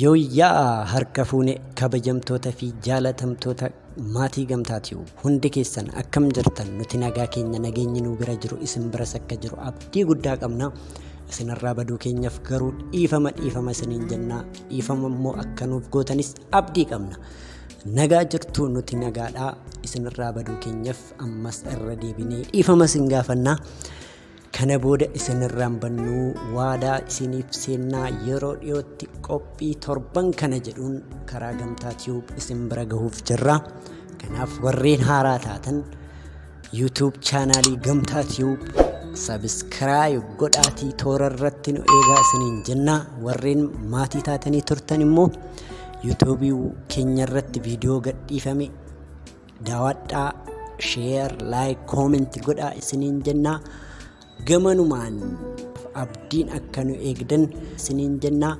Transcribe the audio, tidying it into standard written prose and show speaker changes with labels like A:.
A: Yooyyaa harka fuune, kabajamtoota fi jaalatamtoota maatii Gamtaa Tube, hundi keessan akkam jirtan? Nuti nagaa keenya, nageenyi nu bira jiru isin biras akka jiru abdii guddaa qabna. Isinirraa baduu keenyaaf garuu dhiifama, dhiifama isiniin jennaa, dhiifama immoo akka nuuf gootanis abdii qabna. Nagaa jirtu? Nuti nagaadhaa. Isinirraa baduu keenyaaf ammas irra deebinee dhiifama isin gaafannaa. Kana booda isinirraan bannuu waadaa isiniif seennaa, yeroo dhiyootti qophii torban kana jedhuun karaa Gamtaa Tube isin bira gahuuf jirra. Kanaaf warreen haaraa taatan YouTube chaanaalii Gamtaa Tube subscribe godhaatii toora irratti nu eegaa isiniin jenna. Warreen maatii taatanii turtan immoo YouTubeii keenya irratti viidiyoo gadhiifame daawwadhaa, share, like, comment godhaa isiniin jenna. Gamanumaan abdiin akka nu eegdan isiniin jenna.